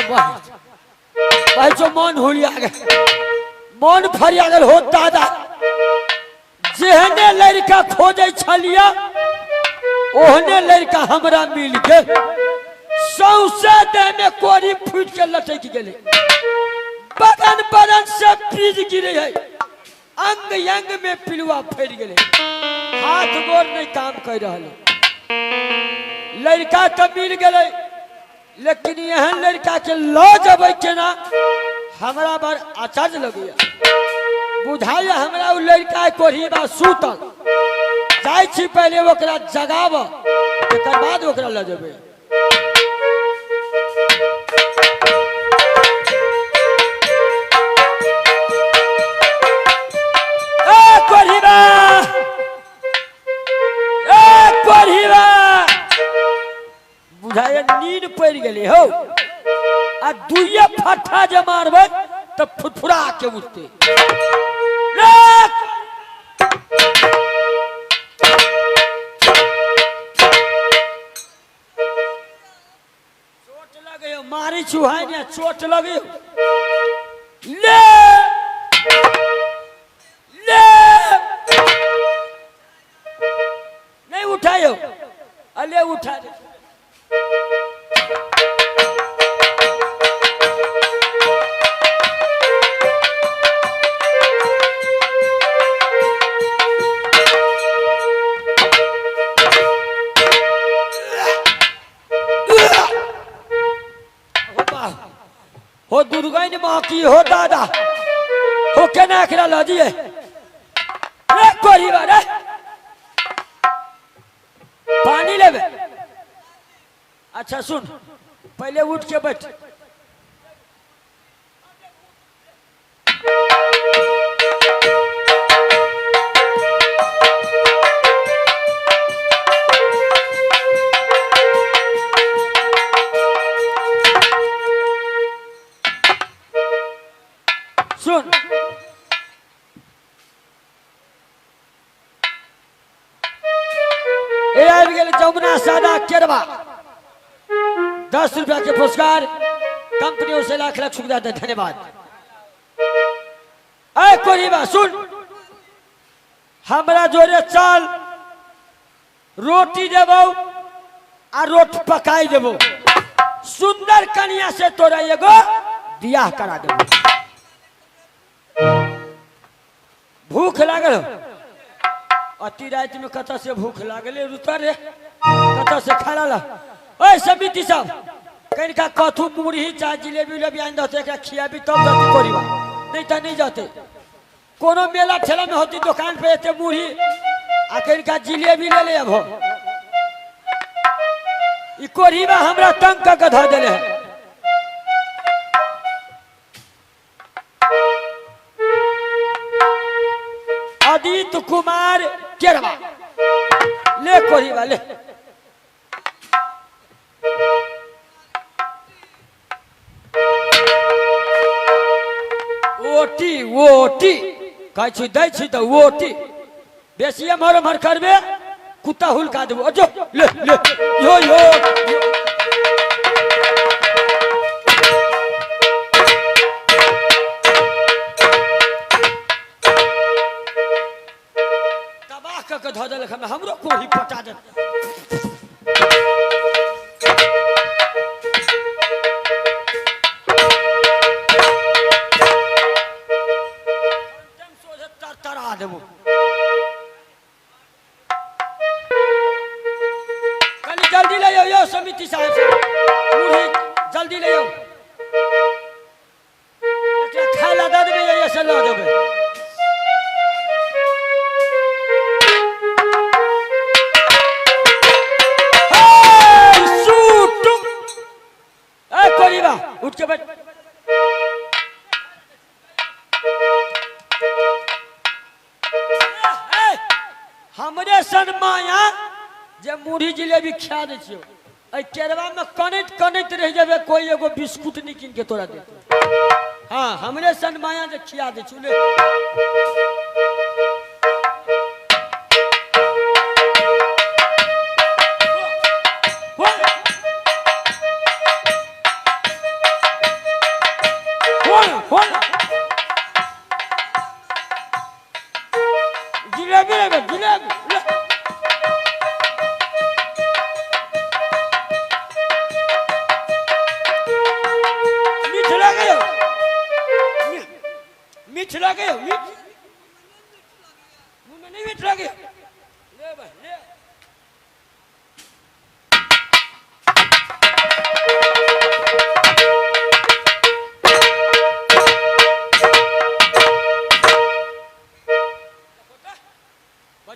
भाई जो मन हुलिया गेल, मन फरिया गेल हो दादा। जेहने लड़का खोजै छलिया ओहने लड़का हमरा मिल गेल। सौंसे देह में कोरी फूट के लटक गेलै, बदन बदन से पीज गिरे है, अंग अंग में पिलुआ फैल गेलै, हाथ गोर नहीं काम कर रहल है। लड़का तो मिल गेलै, लेकिन एहन लड़का के लऽ जेबै केना, हमरा बड़ आश्चर्य लगैया। बुझाइया हमरा ओ लड़का कोढ़ीबा सुतल जाइ छी, पहिले ओकरा जगाब, तकर बाद ओकरा लऽ जेबै। ए कोढ़ीबा, ए कोढ़ीबा, बुझाइए नींद पड़ि गेलै हौ। आ दुइये फट्ठा जे मारबै तऽ फुटफुरा के उठतै। रे! चोट लगैयो, मारै छु है ने, चोट लगैयो। ले ले, नहीं उठायो, अले उठा दे। हो दुर्गन माँ की हो दादा, हो केना एकरा लऽ दिए रे कोरी रे। पानी लेबे? अच्छा सुन, पहले उठ के बैठ। सुन, ए आबि गेल जमुना सादा केरवा, 10 रुपया के पुरस्कार कंपनी से लाख लाख सुविधा दे, धन्यवाद। ए कोरीबा सुन, हमरा जोरे चल, रोटी देबौ आ रोट पकाई देबौ, सुंदर कनिया से तोरा एगो बियाह करा देबौ। भूख लागल हो? अति राति में कतऽ से भूख लागल? रुता रे, कतऽ से खा ला। ओए समिति साहब, कनिका कथू मुरही चाहे जिलेबी उलेबी आनि दहतै, एकरा खियाबी तब जतै कोरीबा, नहीं तऽ नहीं जतै। कोनो मेला ठेला में होती दुकान पे एते मुरही आ कनिका जिलेबी ले ले अबहो। ई कोरीबा हमरा तंग कऽ के धऽ देले है। अदित कुमार केरवा, ले कोरीबा ले। ओटी ओटी कहै छी, दै छी तऽ ओटी। बेसी एम्हर एम्हर करबे, कुत्ता हुलका देबो। जो ले ले, यो यो। तबाह कऽ के धऽ देलक हमरा, हमरो कोढ़ी पटा देलक। तरा देबो। कनी जल्दी ले यौ समिति साहेब से मुरही जल्दी ले यौ, एकरा खाय ला दऽ देबै, एहिसँ लऽ जेबै। हे, सूटुम। ए कोरीबा, उठ के बैठ। हमरे सन माया जे मुरही जिलेबी खिया दै छियौ, एहि केरवा में कनैत कनैत रहि जेबै, कोई एगो बिस्कुट नहीं कीन के तोरा देतौ। हाँ, हमरे सन माया जे खिया दै छियौ, ले। हो। फोन ला। जिलेबी लेबै जिलेबी ले। मीठ लगैयो मीठ लगैयो मीठ मुँहमे नहि मीठ लगैयो ले भाइ ले।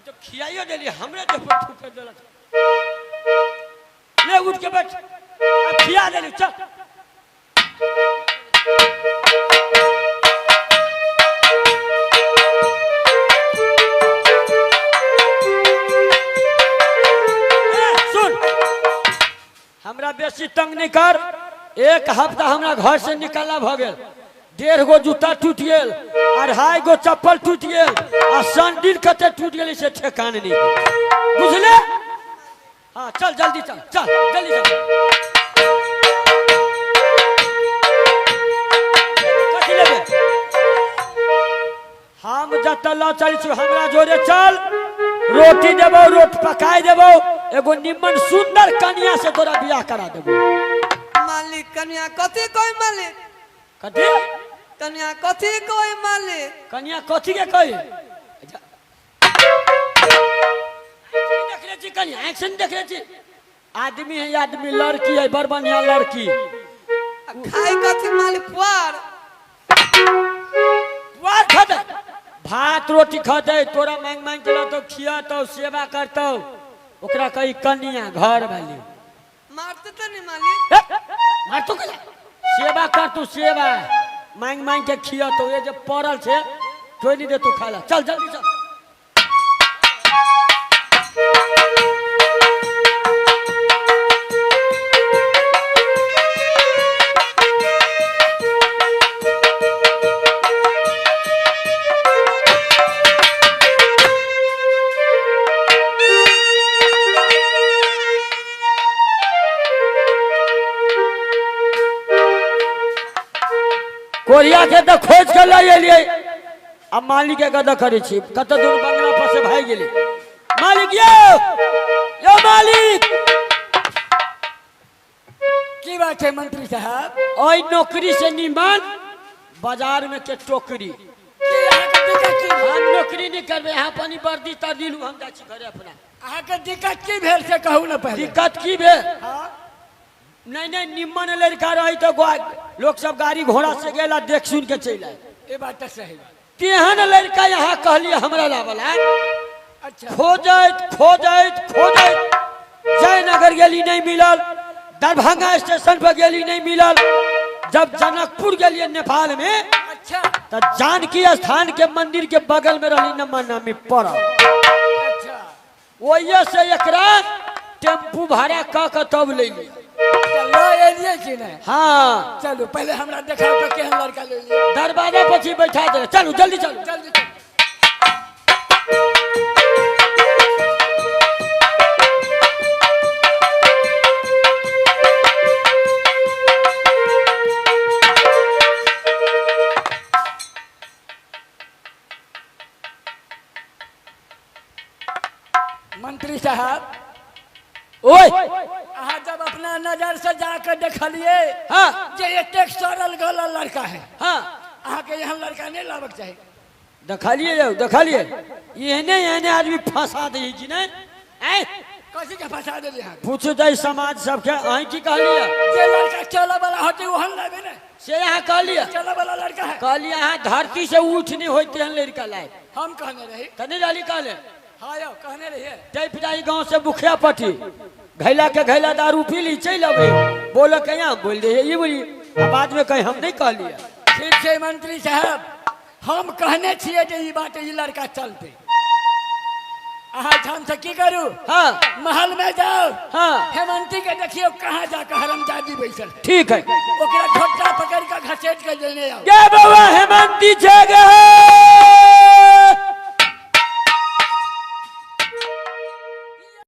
जब खियाइयो देली हमरे देह पर थूक देलक। ले उठ के बैठ, अब खिया देली चल। सुन, हमरा बेसी तंग नहीं कर। एक हफ्ता हमरा घर से निकलला भ गेल, 1.5 गो जूता टूटि गेल, 2.5 गो चप्पल टूटि गेल, आ सैंडल कते टूटि गेल से ठेकान नहीं, बुझले? हाँ चल जल्दी चल, चल जल्दी चल। कथी लेबे? हम जतऽ लऽ चलै छी हमरा जोरे चल, रोटी देबौ, रोट पकाय देबौ, एगो निम्मन सुंदर कनिया से तोरा बियाह करा देबौ। मालिक कनिया कथी कोई मालिक? कथी? कनिया कथी कोई मालिक? कनिया कथी के कही? देखले छी कनिया, आँखि से देखले छी। आदमी है आदमी, लड़की है बड़ बढ़िया लड़की। खाई कथी मालिक? पुआर। पुआर खतै, भात रोटी खतै, तोरा मांग मांग के लतौ, खियतौ, सेवा करतौ, ओकरा कही कनिया घर वाली। मारते तो नहीं मालिक? मारतो कला सेवा कर तू, सेवा मांग मांग के खियतौ। ये जे पड़ल छे कोई नहीं देतो खाला। चल जल्दी चल। कोरिया के तो खोज के लऽ एलियै, आ मालिक के गद करै छी, कतऽ दूर बंगला पर से भागि गेलै। मालिक यौ, यौ मालिक। की बात है मंत्री साहब? ओहि नौकरी से निमन बाजार में के टोकरी। की अहाँके दिक्कत की भेल? हम नौकरी नहीं करबै, अहाँ पानी वर्दी तर्दी लू, हम जाइ छी घरे अपना। अहाँके दिक्कत की भेल से कहू ने पहिले। दिक्कत की भेल? हाँ। नहीं नहीं, निम्मन लड़का रही तो लोग सब गाड़ी घोड़ा से गेला, देख सुन के चलि आयल। ये बात तो सही बात। तेहन लड़का यहाँ कहलिए हमरा लावला। अच्छा। खोजैत खोजैत खोजैत जयनगर गेली नहीं मिलल, दरभंगा स्टेशन पर गेली नहीं मिलल, जब जनकपुर गेलिए नेपाल में, अच्छा, तो जानकी स्थान के मंदिर के बगल में रही नमा नामी पड़ल। अच्छा। ओहिए से एकरा टेम्पू भाड़ा क के तब ले लिया। तो लऽ एलियै कि नहि? हाँ। चलू पहले हमरा देखाउ तऽ केहन लड़का ले लियै। दरवाजा पर छी बैठा दे, चलू जल्दी चलू। जल्दी चलू। मंत्री साहब, ओए, अहाँ जब अपना नजर से जाकर देखलिए हाँ, जे एतेक सड़ल गलल लड़का है, हाँ, अहाँके एहन लड़का नहीं लाबक चाही। देखलिए यौ, देखलिए एहने एहने आदमी फंसा दै कि नहीं? आँय? कथी के फंसा देलियै अहाँ? पूछू जाइ समाज सबके, अहीं की कहलिए? जे लड़का चलऽ वाला होतै ओहन लाबे ने। से अहाँ कहलिए? चलऽ वाला लड़का है। कहलिए अहाँ धरती से उठ नहीं होते तेहन लड़का लाए। हम कहने रही। तऽ नहीं रहली कहले? हाँ यौ, कहने रहिए। टपि जाइ गाँव से मुखिया पटी, घैला के घैला दारू पी ली चलि अबै, बोल के यहाँ बोल दे ई बोली, आ बाद में कहीं हम नहीं कहलिए। ठीक छै मंत्री साहब, हम कहने छियै जे ई बात ई लड़का चलते। अहाँ ठाम से की करू? हाँ। महल में जाओ। हाँ। हेमंती के देखियो कहाँ जाकर हरामजादी बैसल है। ठीक है। ओकरा झोटा पकड़ के घसेट के लेने आओ। गे बउआ हेमंती छे गे।